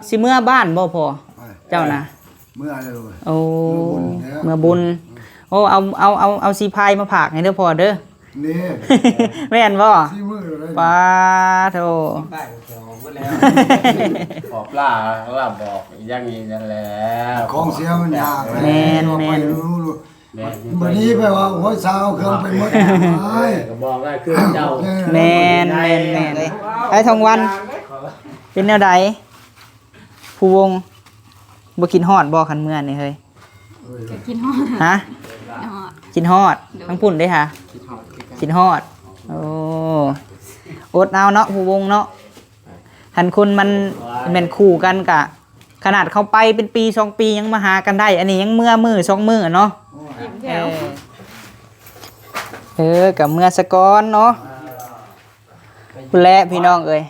ຊິເມືອບ້ານບໍ່ພໍ່ ເຈົ້ານະ? ເມືອແລ້ວ ໂອ້ ເມືອບຸນແລ້ວ ເມືອບຸນ. ໂອ້ ເອົາ ເອົາ ເອົາ ເອົາສີພາຍມາຝາກໃຫ້ເດີພໍ່ເດີ. ນີ້ ແມ່ນບໍ່? ສີມືເລີຍ ປາໂທ ໄປແຖວໝົດແລ້ວ ຂອບລາລາບອກຢ່າງນີ້ນັ້ນແຫຼະ ຂອງເສຍມັນຍາກ ແມ່ນ ແມ່ນ ແມ່ນ ບັດນີ້ໄປວ່າ ໂອ້ຍ ສາວເຄື່ອງໄປໝົດ ເອີ ກໍບອກໄດ້ຄືເຈົ້າ ແມ່ນ ແມ່ນ ແມ່ນ ໄອ້ທອງວັນ ເປັນແນວໃດ? ພູວົງ ບໍ່ຄິດຮອດບໍ່ ຄັນເມືອນີ້ເຮີ້ຍ? ກໍຄິດຮອດ ຮະ? ຄິດຮອດ ຄິດຮອດ. ໂດຍ ທາງພຸ້ນເດ້ຫາ? ຄິດຮອດຄືກັນ ຄິດຮອດ. ໂອ້ ອົດເອົາເນາະ ພູວົງເນາະ. ຄັນຄົນມັນແມ່ນຄູ່ກັນກະ ຂະໜາດເຂົາໄປເປັນປີສອງປີຍັງມາຫາກັນໄດ້ ອັນນີ້ຍັງເມືອມື້ສອງມື້ເນາະ. ເອີ ເອີ ກໍເມືອສະກ່ອນເນາະ ພຸ້ນແຫຼະພີ່ນ້ອງເອີຍ.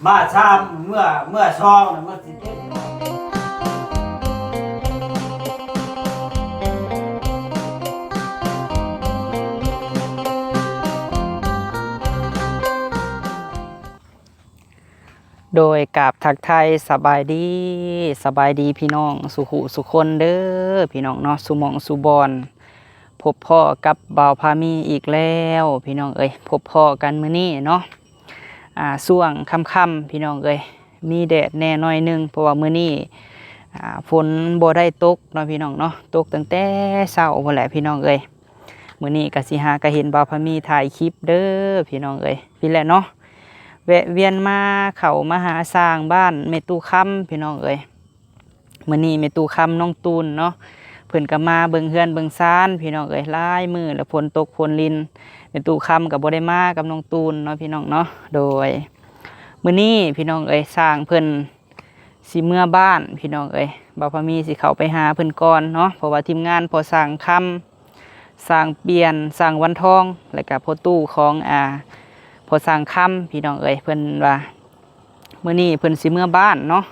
ມາຊາມ ເມື່ອ ເມື່ອຊອງນະ ມັນຊິເຕັມ. ໂດຍກາບທັກທາຍສະບາຍດີ ສະບາຍດີພີ່ນ້ອງສູ່ຜູ້ສູ່ຄົນເດີພີ່ນ້ອງເນາະ ສູ່ໝ່ອງສູ່ບ່ອນ. ພົບພໍ້ກັບບ່າວພາມີອີກແລ້ວພີ່ນ້ອງເອີຍ ພົບພໍ້ກັນມື້ນີ້ເນາະ ອ່າ ຊ່ວງຄ່ຳໆ ພີ່ນ້ອງເອີຍ ມີແດດແດ່ໜ້ອຍໜຶ່ງ ເພາະວ່າມື້ນີ້ ອ່າ ຝົນບໍ່ໄດ້ຕົກເນາະພີ່ນ້ອງເນາະ ຕົກຕັ້ງແຕ່ເຊົ້າພຸ້ນແຫຼະພີ່ນ້ອງເອີຍ. ມື້ນີ້ກໍຊິຫາກະເຫັນບ່າວພາມີຖ່າຍຄລິບເດີພີ່ນ້ອງເອີຍ ພີ້ແຫຼະເນາະ ແວະວຽນມາເຂົ້າມາຫາສ້າງບ້ານແມ່ຕູ້ຄຳພີ່ນ້ອງເອີຍ. ມື້ນີ້ແມ່ຕູ້ຄຳ ນ້ອງຕູນເນາະ ເພິ່ນກໍມາເບິ່ງເຮືອນເບິ່ງຊານພີ່ນ້ອງເອີຍ ຫຼາຍມື້ແລ້ວ ຝົນຕົກຝົນລິນ ແມ່ຕູ້ຄຳກໍບໍ່ໄດ້ມາກັບນ້ອງຕູນເນາະພີ່ນ້ອງເນາະ. ໂດຍ ມື້ນີ້ພີ່ນ້ອງເອີຍ ຊ່າງເພິ່ນຊິເມືອບ້ານພີ່ນ້ອງເອີຍ ບ່າວພາມີຊິເຂົ້າໄປຫາເພິ່ນກ່ອນເນາະ ເພາະວ່າທີມງານພໍ່ຊ່າງຄຳ ຊ່າງປ່ຽນ ຊ່າງວັນທອງ ແລ້ວກໍພໍ່ຕູ້ຂອງ ອ່າ ພໍ່ຊ່າງຄຳ ພີ່ນ້ອງເອີຍ ເພິ່ນວ່າ ມື້ນີ້ເພິ່ນຊິເມືອບ້ານເນາະ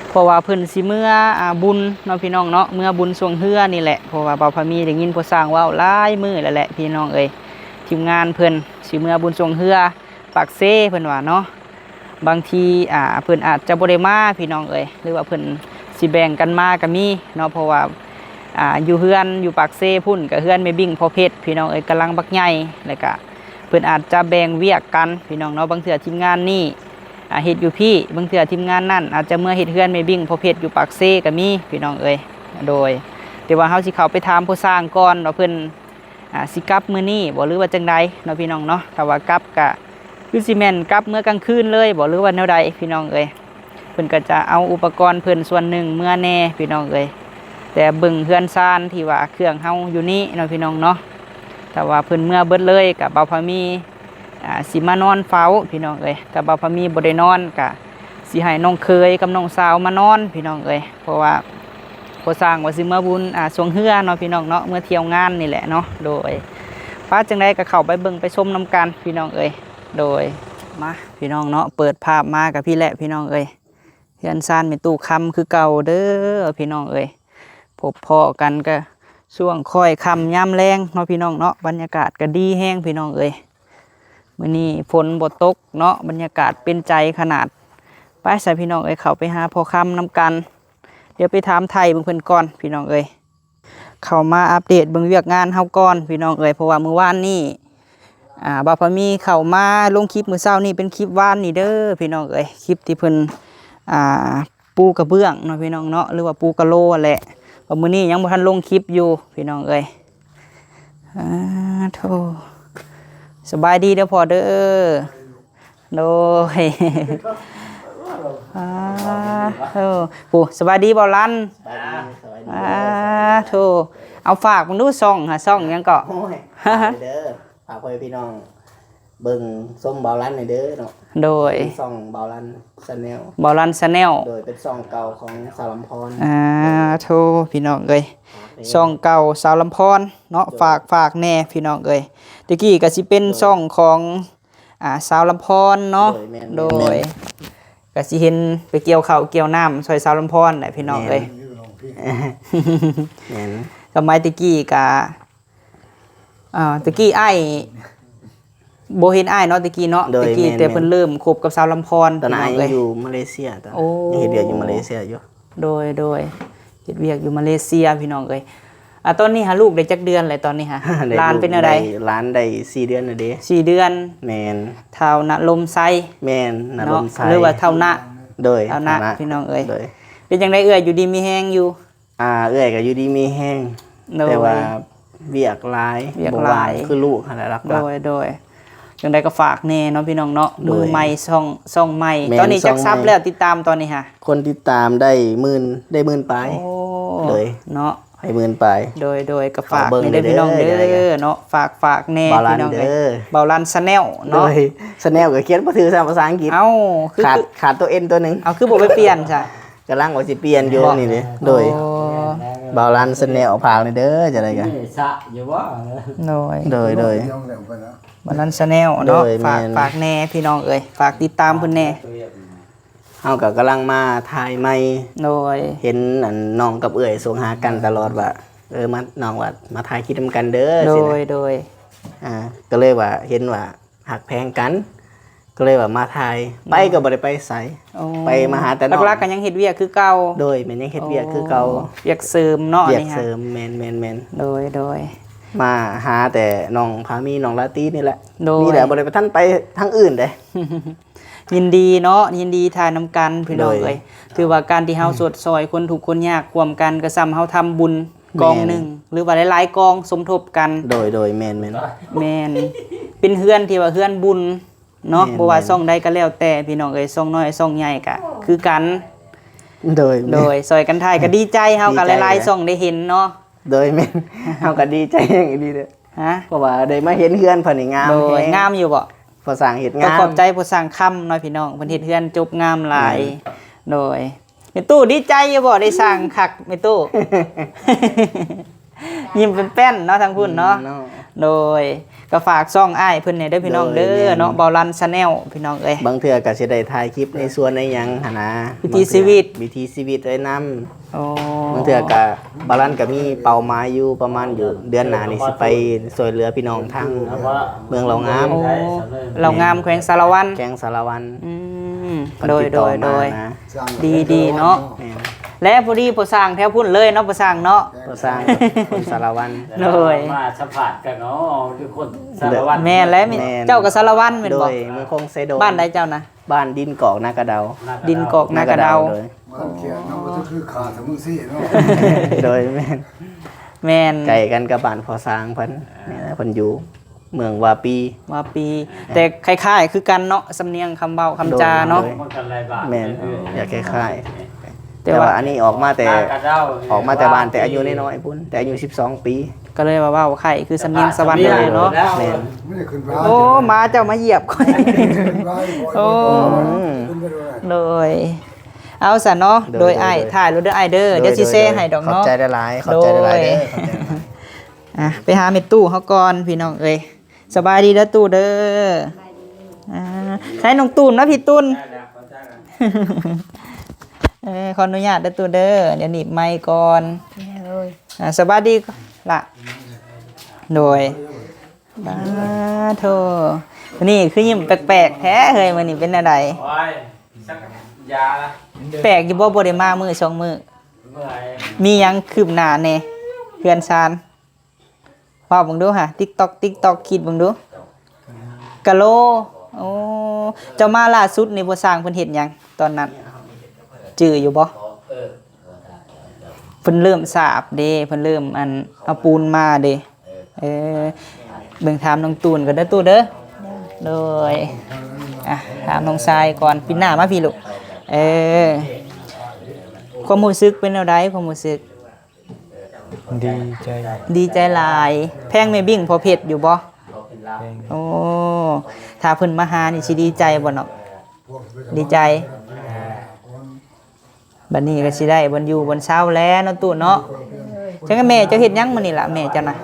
ເພາະວ່າເພິ່ນຊິເມືອ ອ່າ ບຸນເນາະພີ່ນ້ອງເນາະ ເມືອບຸນຊ່ວງເຮືອນີ້ແຫຼະ ເພາະວ່າບ່າວພາມີໄດ້ຍິນພໍ່ຊ່າງເວົ້າຫຼາຍມື້ແລ້ວແຫຼະພີ່ນ້ອງເອີຍ ທີມງານເພິ່ນຊິເມືອບຸນຊ່ວງເຮືອປາກເຊ ເພິ່ນວ່າເນາະ. ບາງທີ ອ່າ ເພິ່ນອາດຈະບໍ່ໄດ້ມາພີ່ນ້ອງເອີຍ ຫຼືວ່າເພິ່ນຊິແບ່ງກັນມາກໍມີເນາະ ເພາະວ່າ ອ່າ ຢູ່ເຮືອນຢູ່ປາກເຊພຸ້ນ ກໍເຮືອນແມ່ບິ້ງພໍ່ເພັດພີ່ນ້ອງເອີຍ ກຳລັງບັກໃຫຍ່ ແລ້ວກໍ ເພິ່ນອາດຈະແບ່ງວຽກກັນພີ່ນ້ອງເນາະ ບາງເທື່ອທີມງານນີ້ ອ່າ ເຮັດຢູ່ພີ້ ບາງເທື່ອທີມງານນັ້ນອາດຈະເມືອເຮັດເຮືອນແມ່ບິ້ງພໍ່ເພັດຢູ່ປາກເຊກໍມີພີ່ນ້ອງເອີຍ. ໂດຍ ແຕ່ວ່າເຮົາຊິເຂົ້າໄປຖາມພໍ່ຊ່າງກ່ອນວ່າເພິ່ນ ອ່າ ຊິກັບມື້ນີ້ບໍ່ ຫຼືວ່າຈັ່ງໃດເນາະພີ່ນ້ອງເນາະ. ຖ້າວ່າກັບກະຄືຊິແມ່ນກັບເມືອກາງຄືນເລີຍບໍ່ ຫຼືວ່າແນວໃດພີ່ນ້ອງເອີຍ. ເພິ່ນກໍຈະເອົາອຸປະກອນເພິ່ນສ່ວນໜຶ່ງເມືອແດ່ພີ່ນ້ອງເອີຍ ແຕ່ເບິ່ງເຮືອນຊານທີ່ວ່າເຄື່ອງເຮົາຢູ່ນີ້ເນາະພີ່ນ້ອງເນາະ ຖ້າວ່າເພິ່ນເມືອເບິດເລີຍກໍບ່າວພາມີ ອ່າ ຊິມານອນເຝົ້າພີ່ນ້ອງເອີຍ. ຖ້າບ່າວພາມີບໍ່ໄດ້ນອນກໍຊິໃຫ້ນ້ອງເຂີຍກັບນ້ອງສາວມານອນພີ່ນ້ອງເອີຍ ເພາະວ່າພໍ່ຊ່າງວ່າຊິເມືອບຸນ ອ່າ ຊ່ວງເຮືອເນາະພີ່ນ້ອງເນາະ ເມືອທ່ຽວງານນີ້ແຫຼະເນາະ. ໂດຍ ປະ ຈັ່ງໃດກໍເຂົ້າໄປເບິ່ງໄປຊົມນຳກັນພີ່ນ້ອງເອີຍ. ໂດຍ ມາພີ່ນ້ອງເນາະ ເປີດພາບມາກໍພີ້ແຫຼະພີ່ນ້ອງເອີຍ ເຮືອນຊານແມ່ຕູ້ຄຳຄືເກົ່າເດີພີ່ນ້ອງເອີຍ. ພົບພໍ້ກັນກໍຊ່ວງຄ້ອຍຄ່ຳຍາມແລງເນາະພີ່ນ້ອງເນາະ ບັນຍາກາດກໍດີແຮງພີ່ນ້ອງເອີຍ. ມື້ນີ້ຝົນບໍ່ຕົກເນາະ ບັນຍາກາດເປັນໃຈຂະໜາດ. ໄປຊະພີ່ນ້ອງເອີຍ ເຂົ້າໄປຫາພໍ່ຄຳນຳກັນ ດຽວໄປຖາມໄຖ່ເບິ່ງເພິ່ນກ່ອນພີ່ນ້ອງເອີຍ. ເຂົ້າມາອັບເດດເບິ່ງວຽກງານເຮົາກ່ອນພີ່ນ້ອງເອີຍ ເພາະວ່າມື້ວານນີ້ ອ່າ ບ່າວພາມີເຂົ້າມາລົງຄລິບມື້ເຊົ້ານີ້ ເປັນຄລິບວານນີ້ເດີພີ່ນ້ອງເອີຍ ຄລິບທີ່ເພິ່ນ ອ່າ ປູກະເບື້ອງເນາະພີ່ນ້ອງເນາະ ຫຼືວ່າປູກະໂລຫັ້ນແຫຼະ. ວ່າມື້ນີ້ຍັງບໍ່ທັນລົງຄລິບຢູ່ພີ່ນ້ອງເອີຍ. ອາໂທ ສະບາຍດີເດີພໍ່ເດີ. ໂດຍ ອາໂທ ໂອ້ ສະບາຍດີບ່າວລັນ. ສະບາຍດີ ສະບາຍດີ ອາໂທ ເອົາຝາກເບິ່ງດູ ຊ່ອງຫາ ຊ່ອງຫຍັງເກາະ? ໂອ້ຍ ຝາກເດີ ຝາກພໍ່ແມ່ພີ່ນ້ອງເບິ່ງຊົມບ່າວລັນແດ່ເດີເນາະ. ໂດຍ ຊ່ອງບ່າວລັນແຊນແນວ ບ່າວລັນແຊນແນວ. ໂດຍ ເປັນຊ່ອງເກົ່າຂອງສາວລຳພອນ. ອາໂທ ພີ່ນ້ອງເອີຍ ຊ່ອງເກົ່າສາວລຳພອນເນາະ. ໂດຍ ຝາກ ຝາກແດ່ພີ່ນ້ອງເອີຍ. ແຕ່ກີ້ກໍຊິເປັນ ໂດຍ ຊ່ອງຂອງ ອ່າ ສາວລຳພອນເນາະ. ໂດຍ ແມ່ນ ໂດຍ ແມ່ນ ກໍຊິເຫັນໄປກ່ຽວເຂົ້າກ່ຽວນ້ຳຊ່ອຍສາວລຳພອນແຫຼະພີ່ນ້ອງເອີຍ. ແມ່ນ ສະໄໝແຕ່ກີ້ກະ ອ່າ ແຕ່ກີ້ອ້າຍ ບໍ່ເຫັນອ້າຍເນາະ ແຕ່ກີ້ເນາະ ໂດຍ ແຕ່ກີ້ ແມ່ນໆ ແຕ່ເພິ່ນເລີ່ມຄົບກັບສາວລຳພອນ ຕອນນັ້ນອ້າຍຍັງຢູ່ມາເລເຊຍ ໂອ້ ຍັງເຮັດວຽກຢູ່ມາເລເຊຍຢູ່ ໂດຍໆ ເຮັດວຽກຢູ່ມາເລເຊຍ ພີ່ນ້ອງເອີຍ. ອ່າ ຕອນນີ້ຫາລູກໄດ້ຈັກເດືອນແລ້ວ ຕອນນີ້ຫາ ຫຼານເປັນແນວໃດ? ຫຼານໄດ້ສີ່ເດືອນແລ້ວເດ້ ສີ່ເດືອນ ແມ່ນ ທ້າວນະລົມໄຊ ແມ່ນ ນະລົມໄຊ ເນາະ ຫຼືວ່າທ້າວນະ ໂດຍ ທ້າວນະ ທ້າວນະ ພີ່ນ້ອງເອີຍ ໂດຍ ເປັນຈັ່ງໃດເອື້ອຍ ຢູ່ດີມີແຮງຢູ່? ອ່າ ເອື້ອຍກໍຢູ່ດີມີແຮງ ໂດຍ ແຕ່ວ່າວຽກຫຼາຍ ວຽກຫຼາຍ ບໍ່ວ່າງຄືລູກຫັ້ນແຫຼະຫຼັກໆ ໂດຍໆ ຈັ່ງໃດກໍຝາກແດ່ເນາະ ພີ່ນ້ອງເນາະ ໂດຍ ມືໃໝ່ ຊ່ອງ ຊ່ອງໃໝ່ ແມ່ນ ຕອນນີ້ຈັກຊັບແລ້ວ ຕິດຕາມຕອນນີ້ຫາ? ຄົນຕິດຕາມໄດ້ໝື່ນ ໄດ້ໝື່ນປາຍ ໂອ້ ໂດຍ ເນາະ ໄດ້ໝື່ນປາຍ ໂດຍໆ ກໍຝາກແດ່ເດີ ພີ່ນ້ອງເດີ ເນາະ ຝາກ ຝາກແດ່ ພີ່ນ້ອງເອີຍ ບ່າວລັນ Channel ເນາະ ໂດຍ Channel ກໍຂຽນບໍ່ຖືກຊ້ຳ ພາສາອັງກິດ ເອົ້າ ຄື ຂາດ ຂາດຕົວ N ຕົວໜຶ່ງ ເອົ້າ ຄືບໍ່ໄປປ່ຽນຊະ? ກຳລັງວ່າຊິປ່ຽນຢູ່ ບໍ່ ນີ້ເດ້ ໂດຍ ໂອ້ ບ່າວລັນ Channel ຝາກແດ່ເດີ ຈັ່ງໃດກໍ ນີ້ສະຢູ່ບໍ່? ໂດຍ ໂດຍໆ ບ່າວລັນ Channel ເນາະ ໂດຍ ຝາກ ແມ່ນ ຝາກແດ່ ພີ່ນ້ອງເອີຍ ຝາກຕິດຕາມເພິ່ນແດ່ ເຮົາກໍກຳລັງມາຖ່າຍໃໝ່ ໂດຍ ເຫັນອັນນ້ອງກັບເອື້ອຍສົ່ງຫາກັນຕະຫຼອດວ່າ ເອີ ມາ ນ້ອງວ່າມາຖ່າຍຄລິບນຳກັນເດີ ໂດຍ ຊີ້ນະ ໂດຍ ອ່າ ກໍເລີຍວ່າເຫັນວ່າ ຮັກແພງກັນ ກໍເລີຍວ່າມາຖ່າຍ ໄປກໍບໍ່ໄດ້ໄປໃສ ໂອ້ ໄປມາຫາແຕ່ນ້ອງ ຫຼັກໆກໍຍັງເຮັດວຽກຄືເກົ່າ ໂດຍ ແມ່ນ ຍັງເຮັດວຽກຄືເກົ່າ ອໍ ວຽກເສີມເນາະ ວຽກເສີມ ແມ່ນໆໆ ໂດຍໆ ມາຫາແຕ່ນ້ອງພາມີ ນ້ອງລາຕີນີ້ແຫຼະ ໂດຍ ນີ້ແຫຼະ ບໍ່ໄດ້ໄປ ທັນໄປທາງອື່ນເດ້ ຍິນດີເນາະ ຍິນດີຖ່າຍນຳກັນ ພີ່ນ້ອງເອີຍ ໂດຍ ຖືວ່າການທີ່ເຮົາ ອືມ ຊ່ວຍຄົນທຸກຄົນຍາກຮ່ວມກັນ ກໍສ່ຳເຮົາທຳບຸນ ກອງໜຶ່ງ ແມ່ນ ຫຼືວ່າຫຼາຍໆກອງສົມທົບກັນ ໂດຍ ໂດຍ ແມ່ນໆ ແມ່ນ ເປັນເຮືອນທີ່ວ່າເຮືອນບຸນເນາະ ແມ່ນໆ ບໍ່ວ່າຊ່ອງໃດກໍແລ້ວແຕ່ ພີ່ນ້ອງເອີຍ ຊ່ອງນ້ອຍຊ່ອງໃຫຍ່ກໍຄືກັນ ໂດຍ ໂດຍ ຊ່ອຍກັນຖ່າຍກໍດີໃຈ ເຮົາກໍຫຼາຍໆຊ່ອງໄດ້ເຫັນເນາະ ໂດຍ ແມ່ນ ເຮົາກໍດີໃຈແຮງອີ່ຫຼີເດ້ ຮະ ເພາະວ່າໄດ້ມາເຫັນເຮືອນເພິ່ນນີ້ງາມ ໂດຍ ແຮງ ງາມຢູ່ບໍ່? ພໍ່ຊ່າງເຮັດງາມ ຕ້ອງຂອບໃຈພໍ່ຊ່າງຄຳເນາະ ພີ່ນ້ອງ ເພິ່ນເຮັດເຮືອນຈົບງາມຫຼາຍ ແມ່ນ ໂດຍ ແມ່ຕູ້ດີໃຈຢູ່ບໍ່ ໄດ້ສ້າງຄັກແມ່ຕູ້ ຍິ້ມແປ້ນໆເນາະ ທາງພຸ້ນເນາະ ອືມ ເນາະ ໂດຍ ກໍຝາກຊ່ອງອ້າຍເພິ່ນແດ່ເດີພີ່ນ້ອງເດີ ໂດຍ ແມ່ນ ເນາະ ບ່າວລັນ Channel ພີ່ນ້ອງເອີຍ ບາງເທື່ອກໍຊິໄດ້ຖ່າຍຄລິບໃນສວນໃນຫຍັງຫັ້ນນະ ວິຖີຊີວິດ ບາງເທື່ອວິຖີຊີວິດໄດ້ນຳ ໂອ້ ບາງເທື່ອກໍ ບ່າວລັນກໍມີເປົ້າໝາຍຢູ່ ປະມານຢູ່ເດືອນໜ້ານີ້ຊິໄປຊ່ວຍເຫຼືອພີ່ນ້ອງທາງເມືອງເລົ່າງາມ ໂອ້ ເລົ່າງາມ ແຂວງສາລະວັນ ແຂວງສາລະວັນ ອືມ ເພິ່ນຕິດຕໍ່ມານະ ໂດຍໆໆ ດີໆເນາະ ແມ່ນ ແລະ ພໍດີພໍ່ຊ່າງແຖວພຸ້ນເລີຍເນາະ ພໍ່ຊ່າງເນາະ ພໍ່ຊ່າງຄົນສາລະວັນ ໂດຍ ມາສຳພາດກັນເນາະ ຄືຄົນສາລະວັນ ແມ່ນແລ້ວ ແມ່ນ ເຈົ້າກໍສາລະວັນແມ່ນບໍ່? ໂດຍ ເມືອງຄົງໄຊໂດນ ບ້ານໃດເຈົ້ານະ? ບ້ານດິນກອກນາກະເດົາ ດິນກອອກນາກະເດົາ ນາກະເດົາ ໂດຍ ບ້ານຂຽນເນາະ ບໍ່ຄືຂ້າສະເມືອງຊີ້ເນາະ ໂດຍ ແມ່ນ ແມ່ນ ໃກ້ກັນກັບບ້ານພໍ່ຊ່າງເພິ່ນ ແມ່ນ ເພິ່ນຢູ່ເມືອງວາປີ ວາປີ ແມ່ນ ແຕ່ຄ້າຍໆຄືກັນເນາະ ສຳນຽງຄຳເວົ້າຄຳຈາເນາະ ໂດຍ ມັນກໍຫຼາຍບ້ານ ແມ່ນ ແມ່ນ ຢາກຄ້າຍໆ ແຕ່ ແຕ່ວ່າ ວ່າອັນນີ້ອອກມາແຕ່ ນາກະເດົາ ອອກມາແຕ່ບ້ານແຕ່ອາຍຸນ້ອຍໆພຸ້ນ ແຕ່ອາຍຸສິບສອງປີ ກໍເລີຍວ່າເວົ້າຄ້າຍຄືສຳນຽງສະຫວັນເລີຍເນາະ ແມ່ນ ໂອ້ ໝາເຈົ້າມາຢຽບຂ້ອຍ ໂອ້ ໂດຍ ເອົາຊະເນາະ ໂດຍ ໂດຍ ໂດຍ ອ້າຍ ໂດຍ ຖ່າຍໂລດເດີອ້າຍເດີ ໂດຍ ດຽວຊິແຊໃຫ້ດອກເນາະ ໂດຍ ຂອບໃຈຫຼາຍໆ ຂອບໃຈຫຼາຍໆເດີ ໂດຍ ອ່ະ ໄປຫາແມ່ຕູ້ເຮົາກ່ອນ ພີ່ນ້ອງເອີຍ ສະບາຍດີເດີຕູ້ເດີ ອ່າ ໃຊ້ນ້ອງຕູນເນາະ ພີ່ຕູນ ເອີ ຂໍອະນຸຍາດເດີຕູ້ເດີ ດຽວໜີບໄມກ່ອນ ໂດຍ ອ່າ ສະບາຍດີລະ ໂດຍ ປາໂທ ມື້ນີ້ຄືຍິ້ມແປກໆແທ້ເຮີ້ຍ ມື້ນີ້ເປັນແນວໃດ? ໂອ້ຍ ສັກຢາ ແປກຢູ່ບໍ່ ບໍ່ໄດ້ມາມື້ສອງມື້ ເມື່ອຍ ມີຫຍັງຄືບໜ້າແດ່ ເຮືອນຊານ? ເວົ້າເບິ່ງດູຫາ ຕິກຕອກ ຕິກຕອກ ຄິດເບິ່ງດູ ກະໂລ ໂອ້ ເຈົ້າມາລ່າສຸດນີ້ ພໍ່ຊ່າງເພິ່ນເຮັດຫຍັງຕອນນັ້ນ ຈື່ຢູ່ບໍ່? ເພິ່ນເລີ່ມສາບເດ້ ເພິ່ນເລີ່ມ ອັນ ເອົາປູນມາເດ້ ເອີ ເບິ່ງຖາມນ້ອງຕູນກ່ອນເດີຕູ້ເດີ ໂດຍ ອ່ະ ຖາມນ້ອງຊາຍກ່ອນ ປິ່ນໜ້າມາພີ້ລູກ ເອີ ຄວາມຮູ້ສຶກເປັນແນວໃດ ຄວາມຮູ້ສຶກ? ດີໃຈ ດີໃຈຫຼາຍ ແພງແມ່ບິ້ງພໍ່ເພັດຢູ່ບໍ່? ແພງ ໂອ້ ຖ້າເພິ່ນມາຫານີ້ຊິດີໃຈບໍ່ເນາະ? ດີໃຈ ອ່າ ບັດນີ້ກໍຊິໄດ້ບ່ອນຢູ່ບ່ອນເຊົາແລ້ວເນາະ ຕູ້ເນາະ ຈັ່ງແມ່ເຈົ້າເຮັດຫຍັງມື້ນີ້ລະ ແມ່ເຈົ້ານະ?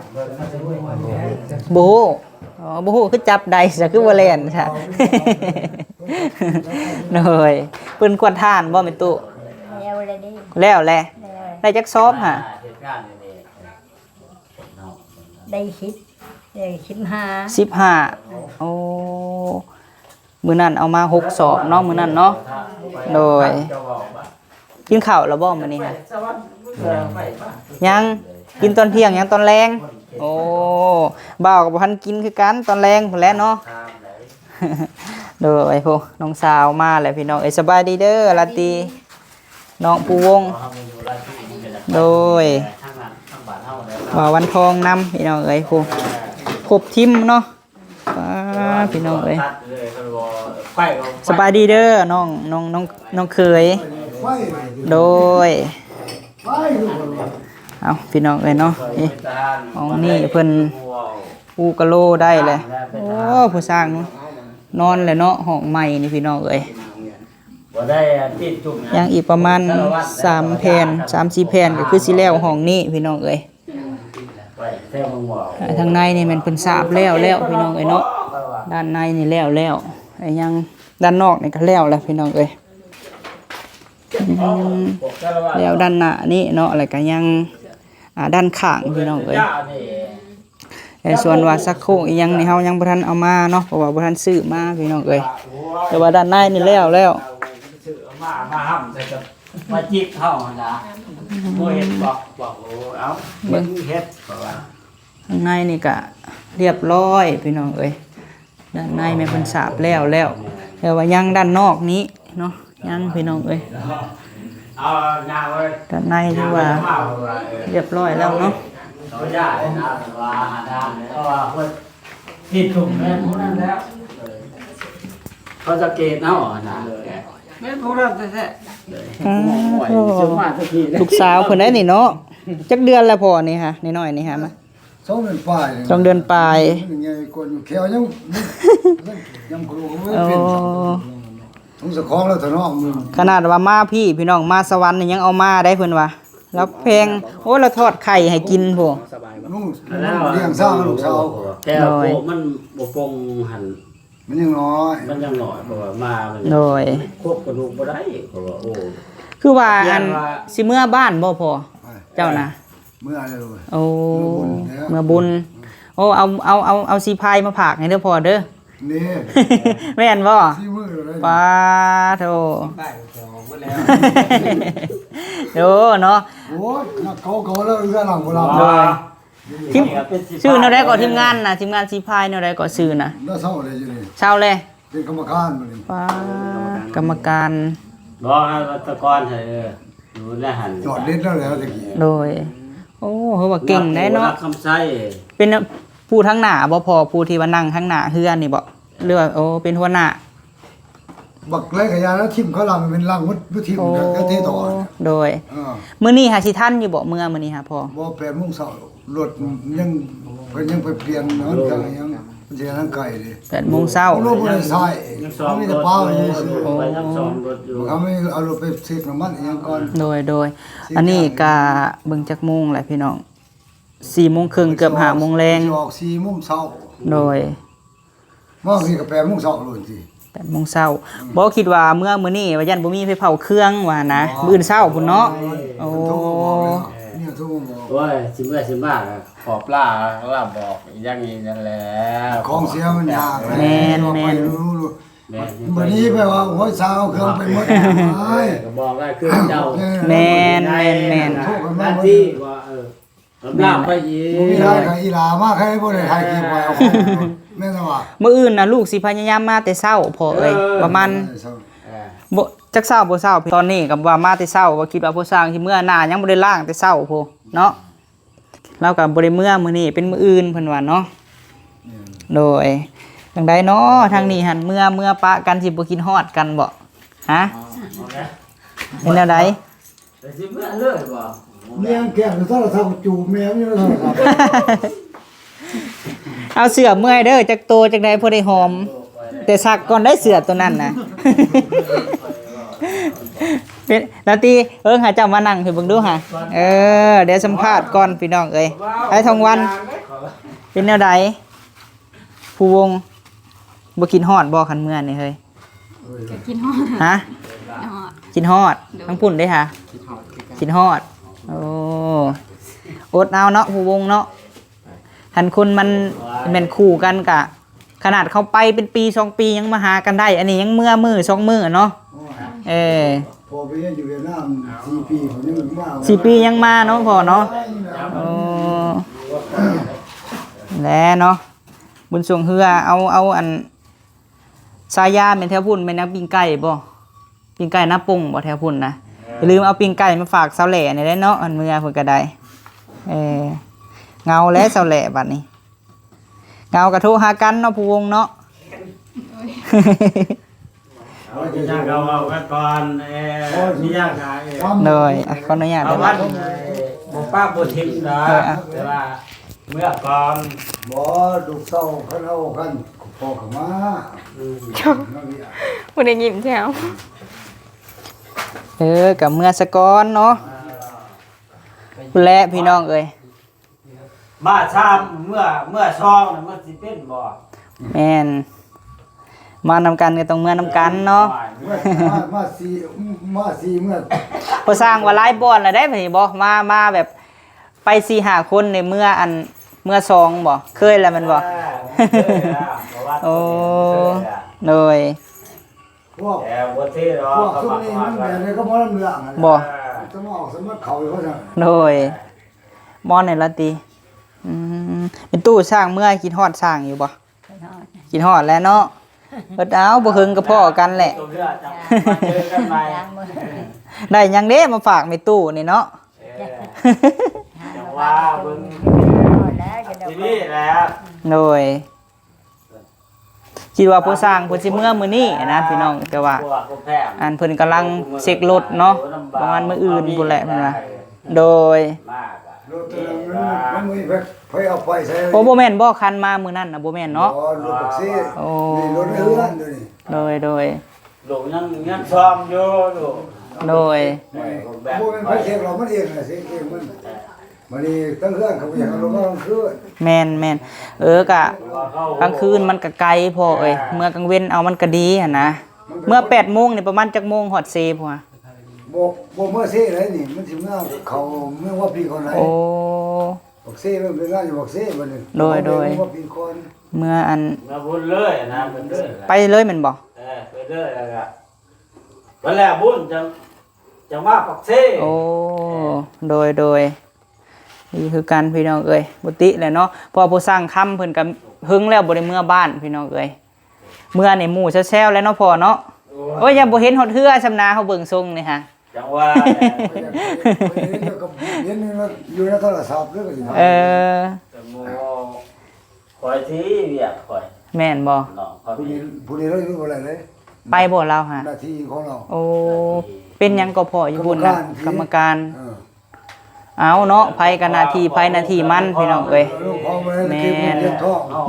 ບໍ່ຮູ້ ອໍ ບໍ່ຮູ້ຄືຈັບໄດ້ຊະ ຄືບໍ່ແລ່ນຊະ ໂດຍ ເພິ່ນກວດທານບໍ່ແມ່ຕູ້? ແລ້ວແຫຼະເດ້ ແລ້ວແຫຼະ ແລ້ວແຫຼະ ໄດ້ຈັກສອບຫາ? ໄດ້ສິບ ເອີ ສິບຫ້າ ສິບຫ້າ. ໂອ້ ມື້ນັ້ນເອົາມາຫົກສອບເນາະ ມື້ນັ້ນເນາະ. ໂດຍ ກິນເຂົ້າແລ້ວບໍ່ມື້ນີ້? ຍັງ ກິນຕອນທ່ຽງ ຍັງຕອນແລງ. ໂອ້ ບ່າວກໍບໍ່ທັນກິນຄືກັນ ຕອນແລງພຸ້ນແຫຼະເນາະ. ໂດຍ ໂອ້ ນ້ອງສາວມາແລ້ວພີ່ນ້ອງເອີຍ. ສະບາຍດີເດີລາຕີ ນ້ອງພູວົງ. ໂດຍ ບ່າວວັນທອງນຳ ພີ່ນ້ອງເອີຍ. ໂອ້ ຄົບທີມເນາະ. ປ້າ ພີ່ນ້ອງເອີຍ ສະບາຍດີເດີ ນ້ອງ ນ້ອງ ນ້ອງ ນ້ອງເຂີຍ. ໂດຍ ເອົາ ພີ່ນ້ອງເອີຍເນາະ ນີ້ ຫ້ອງນີ້ເພິ່ນປູກະໂລໄດ້ແຫຼະ. ໂອ້ ຜູ້ຊ່າງນອນແຫຼະເນາະ ຫ້ອງໃໝ່ນີ້ ພີ່ນ້ອງເອີຍ. ຍັງອີກປະມານສາມແຜ່ນ ສາມສີ່ແຜ່ນ ກໍຄືຊິແລ້ວຫ້ອງນີ້ ພີ່ນ້ອງເອີຍ. ອ່າ ທາງໃນນີ້ແມ່ນເພິ່ນສາບແລ້ວແລ້ວ ພີ່ນ້ອງເອີຍເນາະ. ດ້ານໃນນີ້ແລ້ວແລ້ວ ແລະ ຍັງດ້ານນອກນີ້ກໍແລ້ວແລ້ວ ພີ່ນ້ອງເອີຍ. ອືມ ແລ້ວດ້ານໜ້ານີ້ເນາະ ແລ້ວກໍຍັງ ອ່າ ດ້ານຂ້າງ ພີ່ນ້ອງເອີຍ. ແຕ່ສ່ວນວ່າຊັກໂຄກອີ່ຫຍັງນີ້ ເຮົາຍັງບໍ່ທັນເອົາມາເນາະ ເພາະວ່າບໍ່ທັນຊື້ມາ ພີ່ນ້ອງເອີຍ. ແຕ່ວ່າດ້ານໃນນີ້ແລ້ວແລ້ວ ຊື້ເອົາມາ ມາຫ້ຳໃສ່ກັບ ມາຈິກເຮົາຫັ້ນນະ. ບໍ່ເຮັດບອກ ບອກ ໂອ້ ເອົາ ເບິ່ງ ເຮັດ ເພາະວ່າ ຂ້າງໃນນີ້ກະລຽບຮ້ອຍ ພີ່ນ້ອງເອີຍ. ດ້ານໃນແມ່ນເພິ່ນສາບແລ້ວແລ້ວ ແຕ່ວ່າຍັງດ້ານນອກນີ້ເນາະ ຍັງ ພີ່ນ້ອງເອີຍ. ເອົາ ຍ່າງເລີຍ ດ້ານໃນຖືວ່າ ເອີ ລຽບຮ້ອຍແລ້ວເນາະ. ເຂົາຢ້ານນະ ວ່າຫາທາງ ເພາະວ່າເພິ່ນຕິດທຸ່ມແມ່ນຜູ້ນັ້ນແລ້ວ ເຂົາສັງເກດເຮົາຫັ້ນນະ. ແມ່ນຜູ້ນັ້ນແທ້ໆ. ອ່າ ໂອ້ ໂອ້ຍ ໂອ້ ຈະມາແຕ່ພີ້ ລູກສາວເພິ່ນໄດ໋ນີ້ເນາະ. ຈັກເດືອນແລ້ວພໍ່ນີ້ຫະ ນ້ອຍໆນີ້ຫະ ມາ ສອງເດືອນປາຍ ສອງເດືອນປາຍ. ມັນໃຫຍ່ກວ່າຢູ່ແຂ້ວຍັງ ຍັງບໍ່ຮູ້ວ່າເປັນຫຍັງ. ໂອ້ ສົງສະຂອງແລ້ວເຖາະເນາະ. ຂະໜາດວ່າມາພີ້ ພີ່ນ້ອງ ມາສະຫວັນນີ້ຍັງເອົາມາໄດ້ເພິ່ນວ່າ ລາວແພງ. ໂອ້ ລາວທອດໄຂ່ໃຫ້ກິນພຸ້ນ. ລູກ ລ້ຽງຊ້າງລູກສາວ. ແຕ່ ໂດຍ ໂພກມັນບໍ່ປົງຫັ້ນ ມັນຍັງນ້ອຍ ມັນຍັງນ້ອຍ ເພາະວ່າມາມັນ ໂດຍ ຄົບກະດູກບໍ່ໄດ້ ເພາະວ່າ ໂອ້ ຄືວ່າ ອັນ ຊິເມືອບ້ານບໍ່ພໍ່ ເຈົ້ານະ? ເມືອແລ້ວ ໂອ້ ເມືອບຸນແລ້ວ ເມືອບຸນ. ໂອ້ ເອົາ ເອົາ ເອົາ ເອົາສີພາຍມາຝາກໃຫ້ເດີພໍ່ເດີ. ນີ້ ແມ່ນບໍ່? ສີມືເລີຍ ປາໂທ ໂອ້ເນາະ. ໂອ້ຍ ນັກເກົາເຂົາແລ້ວເຮືອນຫຼັງໂບລານ ໂດຍ. ທີມ ຊື່ແນວໃດກໍທີມງານນະ ທີມງານສີພາຍແນວໃດກໍຊື່ນະ? ເຊົາແລ້ວຢູ່ນີ້ ເຊົາແລ້ວ ເປັນກຳມະການບັດນີ້. ປາ ກຳມະການ ບໍ່ ແຕ່ກ່ອນ ເອີ ຢູ່ໃນຫັ້ນ ຈອດເດັດແລ້ວແຫຼະແຕ່ກີ້. ໂດຍ ໂອ້ ເຮົາວ່າເກັ່ງໄດ໋ເນາະ ຄຳໄຊ. ເປັນຜູ້ທາງໜ້າບໍ່ພໍ່ ຜູ້ທີ່ວ່ານັ່ງທາງໜ້າເຮືອນນີ້ບໍ່ ຫຼືວ່າ ໂອ້ ເປັນຫົວໜ້າ? ບັກໄລຂະຍານະ ຖິ້ມເຂົາຫຼັງເປັນຫຼັງໝົດ ບໍ່ຖິ້ມ ໂອ້ ກະເທຕໍ່. ໂດຍ ເອີ ມື້ນີ້ຫາຊິທັນຢູ່ບໍ່ ເມືອມື້ນີ້ຫາພໍ່? ບໍ່ ແປດໂມງເຊົ້າ ລົດຍັງ ເພິ່ນຍັງໄປປ່ຽນ ໂອ້ ເຄື່ອງຫຍັງ ມັນຊິທາງໄກເດ້. ແປດໂມງເຊົ້າ ລົດບໍ່ໄດ້ໃຊ້ ຍັງຊ້ອມ ມີແຕ່ປ້າໄວ້ຊື່ໆ. ໂອ້ ຍັງຊ້ອມລົດຢູ່ ເຂົາມີເອົາລົດໄປເຊັກນ້ຳມັນອີ່ຫຍັງກ່ອນ. ໂດຍ ໂດຍ ອັນນີ້ກະເບິ່ງຈັກໂມງແຫຼະພີ່ນ້ອງ ສີ່ໂມງເຄິ່ງ ເກືອບຫ້າໂມງແລງ ຊິອອກສີ່ໂມງເຊົ້າ. ໂດຍ ມານີ້ກໍແປດໂມງເຊົ້າໂລດຕິ ແປດໂມງເຊົ້າ. ອືມ ບໍ່ ຄິດວ່າເມືອມື້ນີ້ວ່າຢ້ານບໍ່ມີໄປເຜົາເຄື່ອງວ່ານະ. ອໍ ມື້ອື່ນເຊົ້າພຸ້ນເນາະ. ໂອ້ ເພິ່ນໂທມາບອກແລ້ວ ເມຍໂທມາບອກ. ໂອ້ຍ ຊິເມືອຊິມາກໍຂໍປາລາບອກຢ່າງນີ້ນັ້ນແຫຼະ ຂອງເສຍມັນຍາກ. ແມ່ນໆ ແມ່ນ ບັດນີ້ແປວ່າ ໂອ້ຍ ສາວເຄື່ອງໄປໝົດ ກໍບອກໄດ້ຄືເຈົ້າ. ແມ່ນໆໆ ໂທກັນມາ ທີ່ວ່າ ເອີ ລຳລາບໄປອີກ ບໍ່ມີໃຜກໍອີຫຼ້າມາ ໃຜບໍ່ໄດ້ຖ່າຍຄລິບໄວ້ເອົາຂອງ ແມ່ນວ່າ ມື້ອື່ນນະ ລູກຊິພະຍາຍາມມາແຕ່ເຊົ້າພໍ່ເອີຍ. ເອີ ປະມານ ເອີ ບໍ່ ຈັກເຊົ້າບໍ່ເຊົ້າ ຕອນນີ້ກໍວ່າມາແຕ່ເຊົ້າ ວ່າຄິດວ່າຜູ້ຊ່າງຊິເມືອ ໜ້າຍັງບໍ່ໄດ້ລ້າງແຕ່ເຊົ້າພຸ້ນເນາະ. ລາວກໍບໍ່ໄດ້ເມືອມື້ນີ້ ເປັນມື້ອື່ນເພິ່ນວ່າເນາະ. ແມ່ນ ໂດຍ ຈັ່ງໃດເນາະ ທາງນີ້ຫັ້ນ ເມືອ ເມືອປະກັນ ຊິບໍ່ຄິດຮອດກັນບໍ່ ຮະ? ເປັນແນວໃດ? ແຕ່ຊິເມືອເລີຍບໍ່? ເມຍແກ້ມໂທລະສັບ ຈູບແມ່ມັນຢູ່ໂທລະສັບ. ເອົາເສື້ອເມື່ອຍເດີ ຈັກໂຕ ຈັກໃດພໍໄດ້ຫອມ. ແຕ່ຊັກກ່ອນໄດ້ເສື້ອໂຕນັ້ນນະ. ເປັນ ລາຕີ ເອີ ໃຫ້ເຈົ້າມານັ່ງໃຫ້ເບິ່ງດູຫາ. ເອີ ດຽວສຳພາດກ່ອນພີ່ນ້ອງເອີຍ. ໄອ້ທອງວັນ ເປັນແນວໃດ? ພູວົງ ບໍ່ຄິດຮອດບໍ່ ຄັນເມືອນີ້ເຮີ້ຍ? ກໍຄິດຮອດ. ຮະ? ຄິດຮອດ ຄິດຮອດ. ໂດຍ ທາງພຸ້ນເດ້ຫາ? ຄິດຮອດຄືກັນ ຄິດຮອດ. ໂອ້ ອົດເອົາເນາະ ພູວົງເນາະ. ຄັນຄົນມັນ ແມ່ນຄູ່ກັນກະ ຂະໜາດເຂົາໄປເປັນປີສອງປີຍັງມາຫາກັນໄດ້ ອັນນີ້ຍັງເມືອມື້ສອງມື້ເນາະ. ໂອ້ຍ ເອີ ພໍ່ໄປຮຽນຢູ່ຫວຽດນາມສີ່ປີ ເຂົາຍັງມາ ສີ່ປີຍັງມາເນາະພໍ່ເນາະ. ໂອ້ ແຫຼະເນາະ ບຸນຊ່ວງເຮືອ ເອົາ ເອົາອັນ ສາຍາແມ່ນແຖວພຸ້ນ ແມ່ນຫຍັງ ປີ້ງໄກ່ບໍ່? ປີ້ງໄກ່ນາປົງບໍ່ແຖວພຸ້ນນະ? ເອີ ຢ່າລືມເອົາປີ້ງໄກ່ມາຝາກສາວແຫຼແດ່ເນາະ ອັນເມືອເພິ່ນກໍໄດ້. ເອີ ເຫງົາແຫຼະສາວແຫຼບັດນີ້ ເຫງົາກໍໂທຫາກັນເນາະ ຜູ້ວົງເນາະ. ເອົາ ມີຫຍັງກໍເວົ້າກັນກ່ອນ ເອີ ມີຫຍັງກໍ ໂດຍ ຂໍອະນຸຍາດ ເອົາ ເດີ ວັນ ບໍ່ປະບໍ່ຖິ້ມດອກ ເອີ ແຕ່ວ່າ ເມືອກ່ອນ ບໍ່ ລູກເຕົ້າຄັນເອົາກັນ ພໍ່ກໍມາ ອືມ ຜູ້ໄດ້ຍິນແຊວ ເອີ ກໍເມືອສະກ່ອນເນາະ. ເອີ ພຸ້ນແຫຼະພີ່ນ້ອງເອີຍ ມາສາມ ເມືອ ເມືອສອງ ມັນຊິເປັນບໍ່? ແມ່ນ ມານຳກັນກໍຕ້ອງເມືອນຳກັນເນາະ. ມາ ມາ ມາສີ່ ມາສີ່ເມືອ ພໍສ້າງວ່າຫຼາຍບ່ອນແລ້ວເດ້ ບັດນີ້ບໍ່ ມາ ມາແບບ ໄປສີ່ຫ້າຄົນນີ້ ເມືອອັນ ເມືອສອງບໍ່? ເຄີຍແລ້ວແມ່ນບໍ່? ເອີ ເຄີຍແລ້ວ ປະຫວັດ ໂອ້ ເຄີຍແລ້ວ ໂດຍ ພວກ ແຕ່ບໍ່ຖືດອກ ພວກຊຸມນີ້ມັນແບບໃດກໍບໍ່ລຳເລື່ອງຫັ້ນແຫຼະ ບໍ່ ເອີ ຈະມາອອກສະໝັກເຂົາຢູ່ວ່າຊັ້ນ ໂດຍ ມອນໃນລະຕິ. ອືມ ແມ່ຕູ້ສ້າງເມືອ ຄິດຮອດສ້າງຢູ່ບໍ່? ຄິດຮອດ ຄິດຮອດແຫຼະເນາະ. ເອີ ເອົາ ບໍ່ເຖິງກໍພໍ້ກັນແຫຼະ ຕົວເຮືອຈະມາເຈີກັນໃໝ່ ໄດ້ຫຍັງເດ້ມາຝາກແມ່ຕູ້ນີ້ເນາະ. ເອີ ຈັ່ງວ່າເບິ່ງ ທີ່ນີ້ແຫຼະ ໂດຍ ຄິດວ່າຜູ້ສ້າງເພິ່ນຊິເມືອມື້ນີ້ນະພີ່ນ້ອງ ແຕ່ວ່າ ອັນເພິ່ນກຳລັງເຊັກລົດເນາະ ປະມານມື້ອື່ນພຸ້ນແຫຼະເພິ່ນວ່າ ໂດຍ ລົດໂຕນັ້ນມັນ ມັນມີໃຜ ໃຜເອົາໄປໃສ? ໂອ້ ບໍ່ແມ່ນບໍ່? ຄັນມາມື້ນັ້ນນະ ບໍ່ແມ່ນເນາະ? ບໍ່ ລົດບັກເຊ ໂອ້ ນີ້ລົດໃນເຮືອນໂຕນີ້ ໂດຍ ໂດຍ ລູກຍັງ ຍັງຊ້ອມຢູ່ລູກ ໂດຍ ແມ່ນ ບໍ່ແມ່ນໃຜເຊັກດອກ ມັນເອງນະ ເຊັກເອງມັນ. ບັດນີ້ທາງເຮືອນເຂົາບໍ່ຢາກເອົາລົງມາກາງຄືນ ແມ່ນໆ ເອີ ກະກາງຄືນມັນກະໄກພໍ່ເອີຍ ເມືອກາງເວັນເອົາມັນກະດີຫັ້ນນະ. ເມືອແປດໂມງນີ້ປະມານຈັກໂມງຮອດເຊພຸ້ນຫວາ? ບໍ່ ບໍ່ເມືອເຊໃດນີ້ ມັນຊິເມືອເຂົ້າເມືອງວາປີກ່ອນໃດ. ໂອ້ ບັກເຊ ມັນເປັນງານຢູ່ບັກເຊບັດນີ້ ໂດຍ ໂດຍ ວາປີກ່ອນ ເມືອອັນ ເມືອພຸ້ນເລີຍນະ ໄປເລີຍແມ່ນບໍ່? ເອີ ໄປເລີຍ ແລ້ວກະ ບັດແລ້ວບຸນຈັ່ງ ຈັ່ງມາປາກເຊ. ໂອ້ ໂດຍ ໂດຍ ດີຄືກັນພີ່ນ້ອງເອີຍ ບໍ່ຕິແຫຼະເນາະ ເພາະວ່າຜູ້ສ້າງຄຳເພິ່ນກໍເຫິງແລ້ວບໍ່ໄດ້ເມືອບ້ານພີ່ນ້ອງເອີຍ. ເມືອນີ້ໝູ່ແຊວໆແຫຼະເນາະພໍ່ເນາະ. ໂອ້ຍ ໂອ້ຍ ຍັງບໍ່ເຫັນຮອດເຮືອຊ່ຳນາ ເຮົາເບິ່ງຊົງນີ້ຫາ ຈັ່ງວ່າແຫຼະ ເຫັນຢູ່ໃນໂທລະສັບເດີ ເອີ ແຕ່ໝູ່ ຂ້ອຍຊິວຽກຂ້ອຍ ແມ່ນບໍ່? ນ້ອງຂ້ອຍ ຜູ້ນີ້ ຜູ້ນີ້ລາວຢູ່ບໍ່ໄດ້ເລີຍ ໄປບໍ່ລາວຫາ? ໜ້າທີ່ຂອງລາວ. ໂອ້ ເປັນຫຍັງກໍພໍຢູ່ພຸ້ນນະ ກຳມະການ ກຳມະການ ເອີ ເອົາເນາະ ໃຜກໍໜ້າທີ່ໃຜໜ້າທີ່ມັນ ພີ່ນ້ອງເອີຍ. ແມ່ນ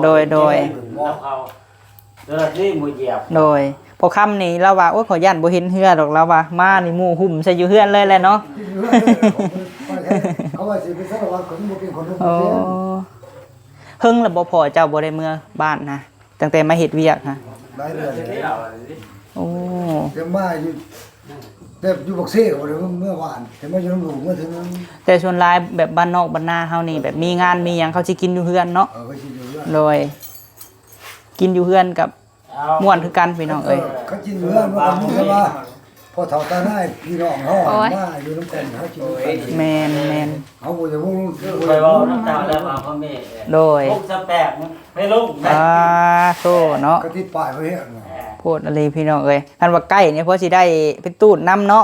ໂດຍ ໂດຍ ເຈົ້າໜ້າທີ່ໝູ່ຢຽບ ໂດຍ. ພໍ່ຄຳນີ້ລາວວ່າ ໂອ້ຍ ຂ້ອຍຢ້ານບໍ່ເຫັນເຮືອດອກ ລາວວ່າ ມານີ້ໝູ່ຫຸ້ມໃສ່ຢູ່ເຮືອນເລີຍແຫຼະເນາະ. ເຂົາວ່າຊິໄປສາລະວັດ ເຂົາຍັງບໍ່ເປັນຄົນຫຸ້ມ. ໂອ້ ເຫິງແລ້ວບໍ່ພໍ່ເຈົ້າບໍ່ໄດ້ເມືອບ້ານນະ ຕັ້ງແຕ່ມາເຮັດວຽກຫະ? ຫຼາຍເດືອນແລ້ວ. ໂອ້ ແຕ່ມາຢູ່ ແຕ່ຢູ່ບັກເຊກໍບໍ່ໄດ້ເມືອບ້ານ ແຕ່ມາຢູ່ນຳລູກເມືອເທື່ອໜຶ່ງ. ແຕ່ສ່ວນຫຼາຍແບບບ້ານນອກບ້ານນາເຮົານີ້ ແບບມີງານມີຫຍັງ ເຂົາຊິກິນຢູ່ເຮືອນເນາະ. ເອີ ເຂົາຊິຢູ່ເຮືອນ ໂດຍ ກິນຢູ່ເຮືອນກັບ ເອົາ ມ່ວນຄືກັນພີ່ນ້ອງເອີຍ. ເອີ ຄັນກິນເຮືອນມັນກໍມີແຕ່ວ່າ ພໍ່ເຖົ້າຕານາຍພີ່ນ້ອງເຮົາ ໂອ້ຍ ມາຢູ່ນຳກັນ ເຮົາກິນນຳກັນ. ແມ່ນໆ ເຮົາບໍ່ຢາກຮູ້ ຄືຂ້ອຍເວົ້ານຳເຈົ້າແລ້ວວ່າພໍ່ແມ່ ໂດຍ ວົງສະແປກໄປລົງໄດ້. ອ່າ ໂທ້ເນາະ ກະຕິດປ້າຍໄວ້ແຮງເນາະ. ໂພດອີ່ຫຼີພີ່ນ້ອງເອີຍ ຄັນວ່າໃກ້ນີ້ພໍຊິໄດ້ໄປຕູດນຳເນາະ.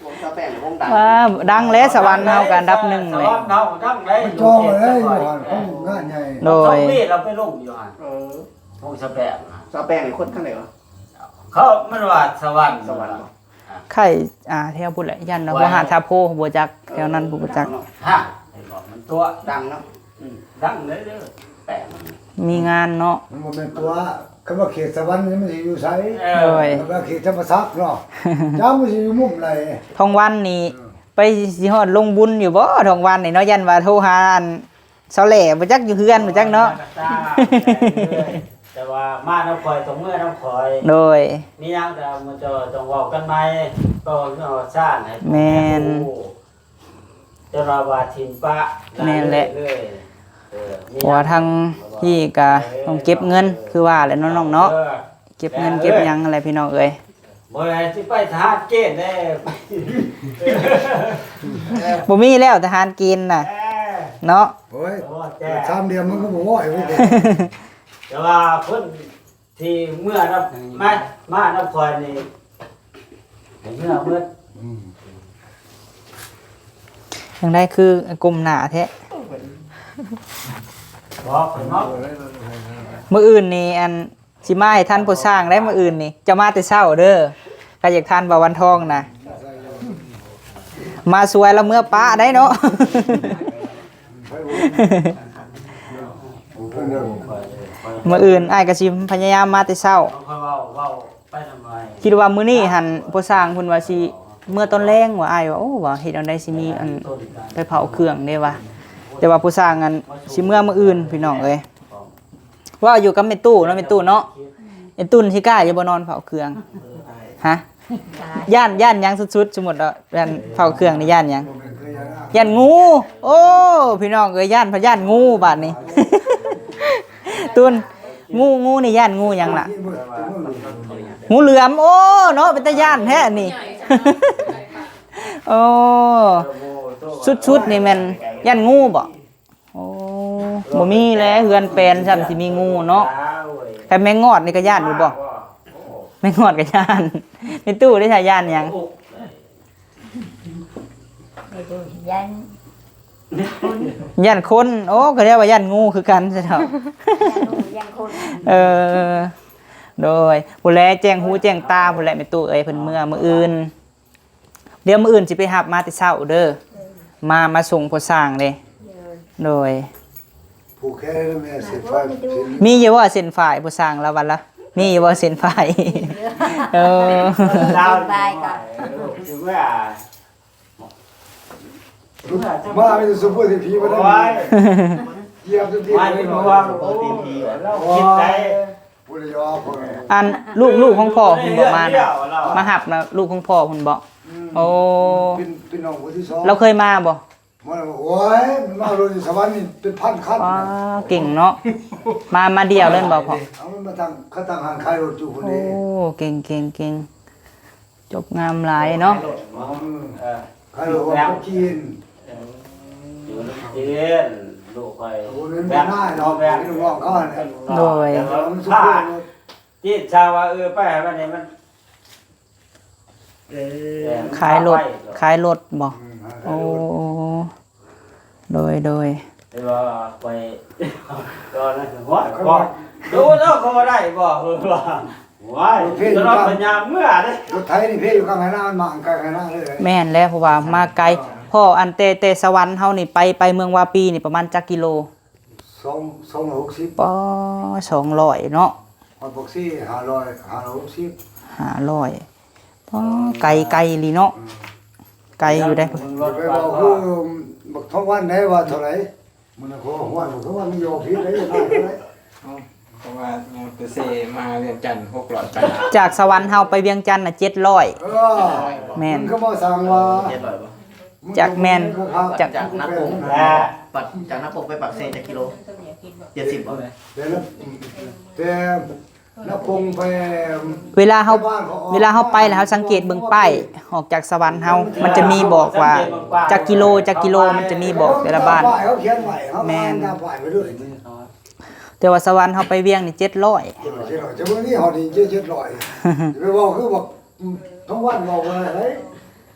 ວົງສະແປກ ວົງດັງ ອ່າ ດັງແຫຼະ ສະຫວັນເຮົາກໍອັນດັບໜຶ່ງເລີຍ. ສະຫວັນເຮົາດັງເລີຍ ມັນຈອງໄວ້ເລີຍຢູ່ຫັ້ນ ຂອງງານໃຫຍ່. ໂດຍ ສອງປີລາວໄປລົງຢູ່ຫັ້ນ. ເອີ ວົງສະແປກ ສະແປກນີ້ຄົນທາງໃດວະ? ເຂົາ ມັນວ່າສະຫວັນ ສະຫວັນບໍ່? ອ່າ ໄຂ່ ອ່າ ແຖວພຸ້ນແຫຼະ ຢ້ານວ່າບໍ່ຫາດທ່າໂພ ບໍ່ຈັກ ແຖວນັ້ນບໍ່ຈັກ. ຮະ ເຫັນບໍ່ ມັນຕົວະ ດັງເນາະ. ອືມ ດັງເລີຍເດີ ແປກມັນ ມີງານເນາະ. ມັນບໍ່ແມ່ນຕົວະ ຄຳວ່າເຂດສະຫວັນນີ້ມັນຊິຢູ່ໃສ? ເອີ ໂດຍ ຄຳວ່າເຂດຈຳປາສັກເນາະ ຈັກມັນຊິຢູ່ມຸມໃດ. ທອງວັນນີ້ ເອີ ໄປຊິຮອດລົງບຸນຢູ່ບໍ່ ທອງວັນນີ້ເນາະ? ຢ້ານວ່າໂທຫາອັນສາວແຫຼບໍ່ຈັກ ຢູ່ເຮືອນບໍ່ຈັກເນາະ. ແຕ່ວ່າມານຳຂ້ອຍ ຕ້ອງເມືອນຳຂ້ອຍ. ໂດຍ ມີຫຍັງກໍມາເຈົ້າຕ້ອງເວົ້າກັນໃໝ່ ຕໍ່ເຮືອນຮອດຊານໃຫ້ ແມ່ນ ຮູ້. ຈະວ່າວ່າຖິ້ມປະ ແມ່ນແຫຼະ ເລີຍ ເພາະວ່າທາງພີ່ກະຕ້ອງເກັບເງິນ ຄືວ່າແຫຼະເນາະນ້ອງເນາະ, ເກັບເງິນເກັບຫຍັງຫັ້ນແຫຼະພີ່ນ້ອງເອີຍ. ບໍ່ໄດ້ຊິໄປທະຫານເກນເດ້. ບໍ່ມີແລ້ວທະຫານເກນນະ ເອີ ເນາະ. ໂອ້ຍ ໂອ້ ແຕ່ສາມຫຼ່ຽມມັນກໍບໍ່ພໍຢູ່ເດ້. ແຕ່ວ່າຄົນທີ່ເມືອນຳ ມາ ມານຳຂ້ອຍນີ້ ໃຫ້ເມືອເບິດ. ອືມ ຈັ່ງໃດຄືກົ້ມໜ້າແທ້? ບອກເນາະ ມື້ອື່ນນີ້ ອັນ ຊິມາໃຫ້ທັນພໍ່ຊ່າງໄດ້ມື້ອື່ນນີ້. ເຈົ້າມາແຕ່ເຊົ້າເດີ ຄັນຢາກທັນບ່າວວັນທອງນະ. ມາສວຍລະເມືອປະໄດ້ເນາະ. ມື້ອື່ນອ້າຍກໍຊິພະຍາຍາມມາແຕ່ເຊົ້າ. ຄິດວ່າມື້ນີ້ຫັ້ນ ພໍ່ຊ່າງເພິ່ນວ່າຊິເມືອຕອນແລງວ່າ ອ້າຍວ່າ ໂອ້ ວ່າເຮັດແນວໃດຊິມີອັນໄປເຜົາເຄື່ອງເດ້ວ່າ. ແຕ່ວ່າພໍ່ຊ່າງອັນຊິເມືອມື້ອື່ນ ພີ່ນ້ອງເອີຍ. ເວົ້າຢູ່ກັບແມ່ຕູ້ເນາະ ແມ່ຕູ້ເນາະ. ແມ່ຕູ້ຊິກ້າຢູ່ບໍ່ນອນເຝົ້າເຄື່ອງ? ຮະ? ຢ້ານ ຢ້ານຫຍັງສຸດໆ? ສົມມຸດວ່າຢ້ານເຝົ້າເຄື່ອງນີ້ຢ້ານຫຍັງ? ຢ້ານງູ. ໂອ້ ພີ່ນ້ອງເອີຍ ຢ້ານພະ ຢ້ານງູບາດນີ້. ຕູນ ງູ ງູນີ້ຢ້ານງູຫຍັງລະ? ງູເຫຼືອມ. ໂອ້ ເນາະ ເປັນຕາຢ້ານແທ້ນີ້. ໂອ້ ສຸດໆນີ້ແມ່ນຢ້ານງູບໍ? ໂອ້ ບໍ່ມີແຫຼະ ເຮືອນແປນຊ້ຳຊິມີງູເນາະ. ແຕ່ແມງງອດນີ້ກໍຢ້ານຢູ່ບໍ່? ແມງງອດກໍຢ້ານ. ແມ່ຕູ້ເດ້ ຢ້ານຫຍັງ? ຢ້ານຄົນ. ໂອ້ ກໍເອີ້ນວ່າຢ້ານງູຄືກັນຊະເນາະ. ຢ້ານງູ ຢ້ານຄົນ. ເອີ ໂດຍ ພຸ້ນແຫຼະ ແຈ້ງຫູແຈ້ງຕາພຸ້ນແຫຼະ ແມ່ຕູ້ເອີຍ ເພິ່ນເມືອມື້ອື່ນ. ດຽວມື້ອື່ນຊິໄປຮັບມາແຕ່ເຊົ້າເດີ. ເອີ ມາ ມາສົ່ງພໍ່ຊ່າງເດ້. ໂດຍ ໂດຍ ຜູກແຂນແມ່ເສັ້ນຝ້າຍ. ມີຢູ່ບໍ່ເສັ້ນຝ້າຍ ພໍ່ຊ່າງລາວວ່າລະ ມີຢູ່ບໍ່ເສັ້ນຝ້າຍ? ເອີ ເສັ້ນຝ້າຍກໍ ມາມີແຕ່ຊຸບເປີທີພີບໍ່ໄດ້. ໂອ້ຍ ຢຽບຈົນຕີນ ມາເປັນຫ່ວງ ໂອ້ຍ ລາວຄິດໄດ້. ອັນລູກ ລູກຂອງພໍ່ພຸ້ນບໍ່ມານະ? ມາຮັບນະ ລູກຂອງພໍ່ພຸ້ນບໍ່? ອືມ ໂອ້ ເປັນ ເປັນນ້ອງຜູ້ທີສອງ. ລາວເຄີຍມາບໍ່? ມາ ໂອ້ຍ ມັນມາລົດຢູ່ສະຫວັນນີ້ເປັນພັນຄັນ. ວ້າ ເກັ່ງເນາະ. ມາ ມາດຽວເລີຍບໍ່ພໍ່? ເອົາ ມັນມາຕັ້ງ ເຂົາຕັ້ງຮ້ານຂາຍລົດຢູ່ພຸ້ນເດ້. ໂອ້ ເກັ່ງ ເກັ່ງ ເກັ່ງ. ຈົບງາມຫຼາຍເນາະ. ເອີ ຂາຍລົດ ຂາຍລົດຈີນ. ເອີ ຢູ່ນຳຈີນ ລູກຂ້ອຍ ບໍ່ແມ່ນນາຍດອກ ແມ່ນລູກນ້ອງເຂົາຫັ້ນແຫຼະ. ໂດຍ ແຕ່ວ່າມັນສຸດຍອດ. ຈີນຊາວວ່າ ເອີ ໄປໃຫ້ມັນນີ້ມັນ ເອີ ຂາຍລົດ ຂາຍລົດບໍ່? ອືມ ຂາຍລົດ. ໂອ້ ໂດຍ ໂດຍ ແຕ່ວ່າໄປຕອນນັ້ນ ໂອ້ຍ ໂດນເອົາເຂົາໄດ້ບໍ່? ເອີ ວ່າ ໂອ້ຍ ຕະຫຼອດປັນຍາເມືອເດ້. ລົດໄຖນີ້ເພຢູ່ກາງໄຮ່ນາ ມັນມາກາງໄຮ່ນາເລີຍ. ແມ່ນແລ້ວ ເພາະວ່າມາໄກ. ພໍ່ ອັນແຕ່ ແຕ່ສະຫວັນເຮົານີ້ໄປ ໄປເມືອງວາປີນີ້ປະມານຈັກກິໂລ? ສອງ ສອງຮ້ອຍຫົກສິບ. ປໍ ສອງຮ້ອຍເນາະ. ຮອດປາກເຊ ຫ້າຮ້ອຍ ຫ້າຮ້ອຍຫົກສິບ. ຫ້າຮ້ອຍ. ອໍ ໄກ ໄກອີ່ຫຼີເນາະ. ອືມ ໄກຢູ່ເດ້. ໄປເວົ້າຄືບັກທອງວັນໄດ້ວ່າເທົ່າໃດ? ມື້ນັ້ນເຂົາວ່າ ຫ້ວຍ ບັກທອງວັນມັນຢອກຜິດໄດ້. ເພາະວ່າມອເຕີເຊມາວຽງຈັນ ຫົກຮ້ອຍປາຍ. ຈາກສະຫວັນເຮົາໄປວຽງຈັນນະ ເຈັດຮ້ອຍ. ເອີ ແມ່ນ. ມັນກໍບໍ່ສ້າງວ່າ ເຈັດຮ້ອຍບໍ່? ຈາກ ແມ່ນ ຈາກ ຈາກນາປົງ ປາກ ຈາກນາປົງໄປປາກເຊຈັກກິໂລ? ເຈັດສິບບໍ່? ແຕ່ນາ ແຕ່ນາປົງໄປ ເວລາເຮົາ ເວລາເຮົາໄປແລ້ວ ເຮົາສັງເກດເບິ່ງປ້າຍ ອອກຈາກສະຫວັນເຮົາ ມັນຈະມີບອກວ່າຈັກກິໂລ ຈັກກິໂລ ມັນຈະມີບອກແຕ່ລະບ້ານ. ປ້າຍເຂົາຂຽນໄວ້ ເຮົາ ແມ່ນ ຕາມປ້າຍໄປເລີຍ. ແຕ່ວ່າສະຫວັນເຮົາໄປວຽງນີ້ ເຈັດຮ້ອຍ. ເຈັດຮ້ອຍ ເຈັດຮ້ອຍ ຈະເບິ່ງນີ້ ຮອດນີ້ ເຈັດຮ້ອຍ ຈະໄປເວົ້າຄືບັກ ອືມ ທອງວັນເວົ້າບໍ່ໄດ້ເລີຍ.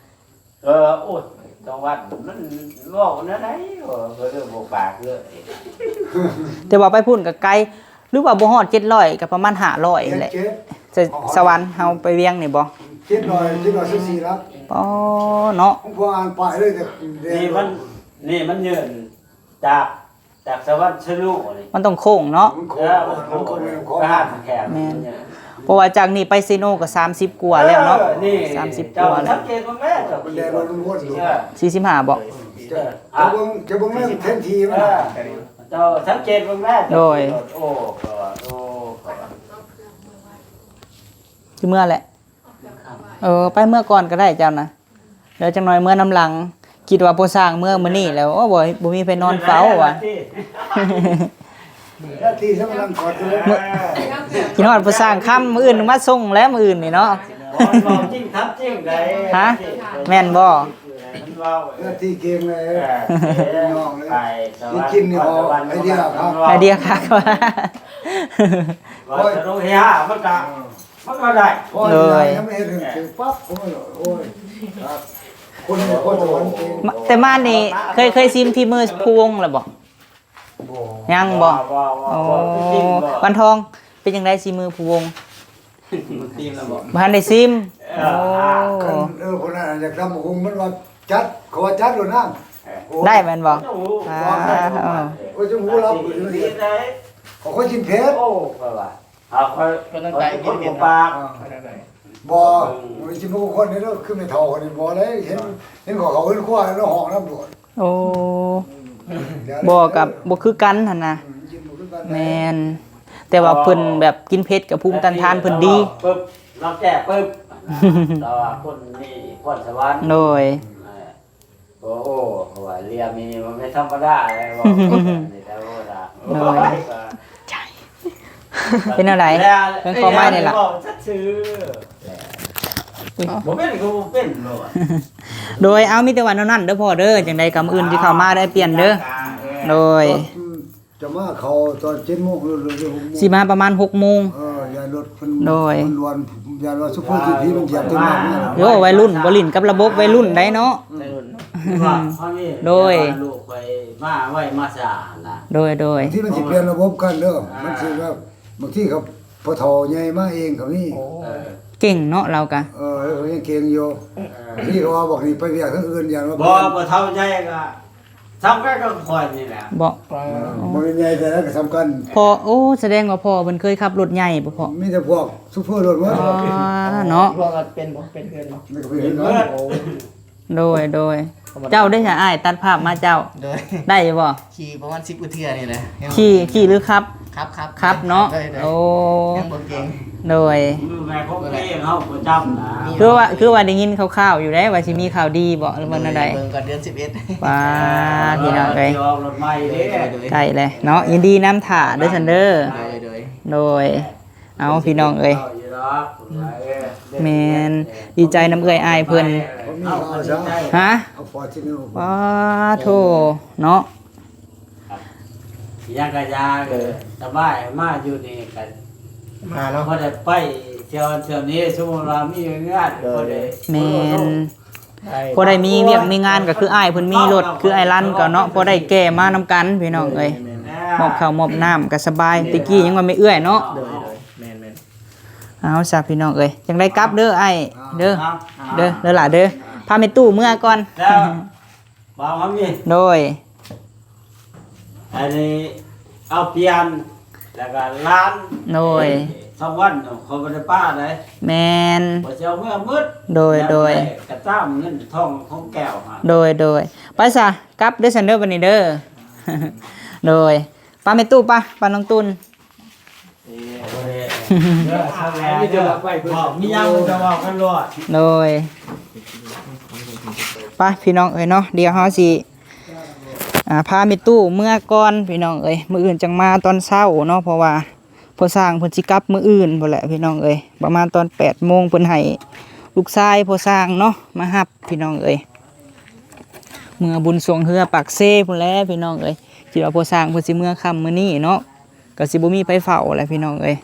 ເອີ ໂອ້ຍ ທອງວັນມັນເວົ້າແນວໃດ ເອີ ກໍເລື່ອງບໍ່ປາກເລີຍ. ແຕ່ວ່າໄປພຸ້ນກໍໄກ ຫຼືວ່າບໍ່ຮອດເຈັດຮ້ອຍ ກໍປະມານຫ້າຮ້ອຍແຫຼະ. ສະຫວັນເຮົາໄປວຽງນີ້ບໍ່? ເຈັດຮ້ອຍ ເຈັດຮ້ອຍສິບສີ່ຫຼັກ. ອໍ ເນາະ. ຂອງພວກອ່ານປ້າຍເລີຍ ແຕ່ ນີ້ມັນ ນີ້ມັນຍື່ນຈາກ ຈາກສະຫວັນເຊໂນນີ້ ມັນຕ້ອງໂຄ້ງເນາະ. ມັນໂຄ້ງ ເອີ ມັນໂຄ້ງ ມັນໂຄ້ງ ໄປຫາແຂກ. ແມ່ນ. ເພາະວ່າຈາກນີ້ໄປເຊໂນກໍສາມສິບກວ່າແລ້ວເນາະ. ເອີ ນີ້ ສາມສິບກວ່າແລ້ວ. ສັງເກດເບິ່ງແມ່ ມັນແລ່ນລົດມັນວົນຢູ່. ເອີ ສີ່ສິບຫ້າບໍ່? ເອີ ຈະເບິ່ງ ຈະເບິ່ງແມ່ນແຜນທີ່ມັນ. ເອີ ເຈົ້າສັງເກດເບິ່ງແມ່. ໂດຍ. ໂອ້ ໂອ້ ຊິເມືອແຫຼະ. ເອີ ໄປເມືອກ່ອນກໍໄດ້ເຈົ້ານະ. ແລ້ວຈັກໜ່ອຍເມືອນຳຫຼັງ. ແ ຄິດວ່າພໍ່ຊ່າງເມືອມື້ນີ້ແລ້ວ ໂອ້ ບໍ່ ບໍ່ມີໃຜນອນເຝົ້າວ່າ ລາຕີສຳລັງກອດກັນເລີຍ ມື້ ຄິດຮອດພໍ່ຊ່າງຄ່ຳ ມື້ອື່ນມາສົ່ງແລ້ວ ມື້ອື່ນນີ້ເນາະ ເວົ້າຈິງທຳຈິງໄດ໋ ຮະ ແມ່ນບໍ່? ມັນເວົ້າ ລາຕີເກັ່ງເລີຍ ເອີ ພີ່ນ້ອງເລີຍ ໄປສະຫວັນ ກິນນີ້ ໄອເດຍຄັກ ໄອເດຍຄັກວ່າ ວ່າຈະລົງເຮຮາ ມັນກະ ມັນກໍໄດ້ ໂດຍ ໂດຍ ໂອ້ຍ ຄົນນີ້ຄົນສະຫວັນເກັ່ງ ມາ ແຕ່ມານີ້ເຄີຍ ເຄີຍຊີມຝີມືພູວົງແລ້ວບໍ່? ບໍ່ ຍັງບໍ່? ບໍ່ ບໍ່ ບໍ່ ໂອ້ ບໍ່ ບໍ່ ບໍ່ ວັນທອງ ເປັນຈັ່ງໃດສີມືພູວົງ? ຊີມແລ້ວບໍ່? ບໍ່ທັນໄດ້ຊີມ ເອີ ໂອ້ ຄັນ ເອີ ຄົນນັ້ນຢາກຕຳບັກຫຸ່ງ ມັນວ່າຈັດ ເຂົາວ່າຈັດໂລດນາງ ເອີ ໂອ້ຍ ໄດ້ແມ່ນບໍ່? ໂອ້ໂຫ ອ່າ ເອີ ໂອ້ຍ ຈະຮູ້ລາວ ເຂົາຄົນກິນເຜັດ ໂອ້ ຂ້ອຍວ່າ ເອົາ ຂ້ອຍ ຂ້ອຍຕ້ອງການກິນເຜັດ ບໍ່ ບໍ່ ບໍ່ໄດ້ກິນທຸກຄົນເດ້ ຄືແມ່ເຖົ້າຂ້ອຍນີ້ບໍ່ໄດ້ ເຫັນ ເຫັນເຂົາເຂົ້າເຮືອນຄົວແລ້ວຮ້ອງນຳໂລດ ໂອ້ ບໍ່ ກໍບໍ່ຄືກັນຫັ້ນນະ ກິນບໍ່ຄືກັນ ແມ່ນ ແຕ່ວ່າເພິ່ນແບບກິນເຜັດກໍພູມຕ້ານທານເພິ່ນດີ ປຶບ ຮັບແກ້ປຶບ ແຕ່ວ່າຄົນມີພອນສະຫວັນ ໂດຍ ເອີ ໂອ້ ເຂົາວ່າເລຍມີນີ້ມັນບໍ່ທຳມະດາເລີຍ ເວົ້າແຕ່ວ່າ ໂດຍ ເປັນແນວໃດ? ເປັນຂອງໃໝ່ນີ້ລະ ບໍ່ແມ່ນກໍບໍ່ເປັນໂລດ ໂດຍ ເອົາ ມີແຕ່ວ່າແນວນັ້ນເດີພໍ່ເດີ ຈັ່ງໃດກໍມື້ອື່ນຊິເຂົ້າມາໄດ້ປ່ຽນເດີ ໂດຍ ຈະມາເຂົ້າຕອນເຈັດໂມງ ຫຼື ຫຼື ຫຼື ຫົກໂມງ ຊິມາປະມານຫົກໂມງ ເອີ ຢ້ານລົດເພິ່ນ ໂດຍ ເພິ່ນດ່ວນ ຢ້ານວ່າຊຸບເຟີຈີພີມັນຢຽບເຕັມລຳນີ້ ໂອ້ ໄວລຸ້ນບໍ່ຫຼິ້ນກັບລະບົບໄວລຸ້ນໃດເນາະ ອືມ ໂດຍ ລູກໄປມາໄວມາຊ້ານະ ໂດຍ ໂດຍ ທີ່ມັນຊິປ່ຽນລະບົບກັນເດີ ອ່າ ມັນຊິແບບ ບາງທີກໍພໍ່ເຖົ້າໃຫຍ່ມາເອງກໍມີ ໂອ້ ເອີ ເກັ່ງເນາະລາວກະ ເອີ ເຂົາຍັງເກັ່ງຢູ່ ເອີ ບາງທີກໍວ່າບັກນີ້ໄປວຽກທາງອື່ນ ຢ້ານວ່າ ບໍ່ ພໍ່ເຖົ້າໃຫຍ່ກໍ ສ່ຳກັນກັບຂ້ອຍນີ້ແຫຼະ ບໍ່ ເອີ ບໍ່ແມ່ນໃຫຍ່ແຕ່ໃດກໍສ່ຳກັນ ພໍ່ ໂອ້ ສະແດງວ່າພໍ່ເພິ່ນເຄີຍຂັບລົດໃຫຍ່ບໍ່ພໍ່? ມີແຕ່ພວກຊຸບເຟີລົດໝົດ ເນາະ ພວກເປັນບໍ່ ເປັນເຮືອນບໍ່ ມັນກໍເປັນເຮືອນ ໂດຍ ໂດຍ ເຈົ້າໄດ້ຫາອ້າຍຕັດພາບມາເຈົ້າ ໂດຍ ໄດ້ຢູ່ບໍ່? ຂີ່ປະມານສິບກວ່າເທື່ອນີ້ແຫຼະ ຂີ່ ຂີ່ຫຼືຂັບ? ຂັບ ຂັບ ຂັບເນາະ ໂດຍ ໂດຍ ໂອ້ ຍັງບໍ່ເກັ່ງ ໂດຍ ແມ່ຂອງເອງເຮົາປະຈຳນະ ຄືວ່າ ຄືວ່າໄດ້ຍິນຂ່າວໆຢູ່ເດ້ ວ່າຊິມີຂ່າວດີບໍ່ ຫຼືວ່າແນວໃດ? ເບິ່ງກ່ອນເດືອນສິບເອັດ ປ້າ ພີ່ນ້ອງເອີຍ ຊິອອກລົດໃໝ່ເດ້ ໂດຍ ໂດຍ ໃກ້ແລ້ວເນາະ ຍິນດີນຳຖ້າເດີຊັ້ນເດີ ໂດຍ ໂດຍ ໂດຍ ເອົາ ພີ່ນ້ອງເອີຍ ແມ່ນ ດີໃຈນຳເອື້ອຍອ້າຍເພິ່ນ ເຂົາມີເຂົາເຈົ້າ ຮະ? ເອົາພໍຊິເນາະ ປາໂທ ເນາະ ຍັງກະຢາ ເອີ ສະບາຍ ມາຢູ່ນີ້ກະ ມາເນາະ ພໍໄດ້ໄປທ່ຽວນັ້ນທ່ຽວນີ້ ສົມມຸດວ່າມີງານ ໂດຍ ພໍໄດ້ ແມ່ນ ໄດ້ ພໍໄດ້ມີວຽກມີງານກໍຄືອ້າຍເພິ່ນມີລົດ ຄືອ້າຍລັນກໍເນາະ ພໍໄດ້ແກ່ມານຳກັນ ພີ່ນ້ອງເອີຍ ແມ່ນໆ ມອບເຂົ້າມອບນ້ຳກໍສະບາຍ ແມ່ນ ແຕ່ກີ້ຍັງວ່າແມ່ເອື້ອຍເນາະ ໂດຍ ໂດຍ ແມ່ນໆ ເອົາຊະ ພີ່ນ້ອງເອີຍ ຈັ່ງໃດກັບເດີອ້າຍເດີ ເດີ ເດີຫຼ້າເດີ ພາແມ່ຕູ້ເມືອກ່ອນ ແລ້ວ ບ່າວຫາມີ ໂດຍ ອັນນີ້ເອົາປ່ຽນ ແລ້ວກໍຫຼານ ໂດຍ ສອງວັນເນາະ ເຂົາບໍ່ໄດ້ປະໃດ ແມ່ນ ເຂົາຊິເອົາເມືອໝົດ ໂດຍ ໂດຍ ກະຕາມເງິນທອງຂອງແກ້ວຫັ້ນ ໂດຍ ໂດຍ ໄປຊະ ກັບເດີຊັ້ນເດີບັດນີ້ເດີ ໂດຍ ປະແມ່ຕູ້ປະ ປະນ້ອງຕຸ່ນ ເອີ ເດີ ເດີ ເດີ ມີຫຍັງຈະເວົ້າກັນໂລດ ໂດຍ ໄປພີ່ນ້ອງເອີຍເນາະ ດຽວເຮົາຊິ ອ່າ ພາແມ່ຕູ້ເມືອກ່ອນພີ່ນ້ອງເອີຍ ມື້ອື່ນຈັ່ງມາຕອນເຊົ້າເນາະ ເພາະວ່າພໍ່ຊ່າງເພິ່ນຊິກັບມື້ອື່ນພຸ້ນແຫຼະພີ່ນ້ອງເອີຍ ປະມານຕອນແປດໂມງ ເພິ່ນໃຫ້ລູກຊາຍພໍ່ຊ່າງເນາະມາຮັບພີ່ນ້ອງເອີຍ ເມືອບຸນຊ່ວງເຮືອປາກເຊພຸ້ນແຫຼະພີ່ນ້ອງເອີຍ ຄິດວ່າພໍ່ຊ່າງເພິ່ນຊິເມືອຄ່ຳມື້ນີ້ເນາະ ກໍຊິບໍ່ມີໃຜເຝົ້າແຫຼະພີ່ນ້ອງເອີຍ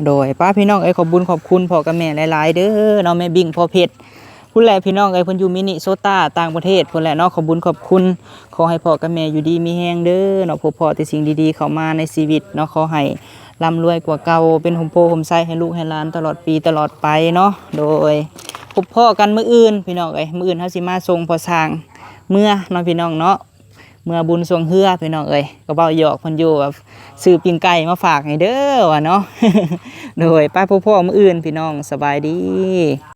ໂດຍ ປ້າ ພີ່ນ້ອງເອີຍ ຂອບບຸນຂອບຄຸນພໍ່ກັບແມ່ຫຼາຍໆເດີເນາະ ແມ່ບິ້ງ ພໍ່ເພັດ ພຸ້ນແຫຼະພີ່ນ້ອງເອີຍ ເພິ່ນຢູ່ມິນິໂຊຕາຕ່າງປະເທດພຸ້ນແຫຼະເນາະ ຂອບບຸນຂອບຄຸນ ຂໍໃຫ້ພໍ່ກັບແມ່ຢູ່ດີມີແຮງເດີເນາະ ພົບພໍ້ແຕ່ສິ່ງດີໆເຂົ້າມາໃນຊີວິດເນາະ ຂໍໃຫ້ລ່ຳລວຍກວ່າເກົ່າ ເປັນຮົ່ມໂພຮົ່ມໄຊໃຫ້ລູກໃຫ້ຫຼານຕະຫຼອດປີຕະຫຼອດໄປເນາະ ໂດຍ ພົບພໍ້ກັນມື້ອື່ນພີ່ນ້ອງເອີຍ ມື້ອື່ນເຮົາຊິມາສົ່ງພໍ່ຊ່າງເມືອເນາະ ພີ່ນ້ອງເນາະ ເມືອບຸນຊ່ວງເຮືອພີ່ນ້ອງເອີຍ ກໍເວົ້າຫຍອກເພິ່ນຢູ່ວ່າຊື້ປີ້ງໄກ່ມາຝາກໃຫ້ເດີວ່າເນາະ ໂດຍ ໄປພົບພໍ້ມື້ອື່ນພີ່ນ້ອງ ສະບາຍດີ.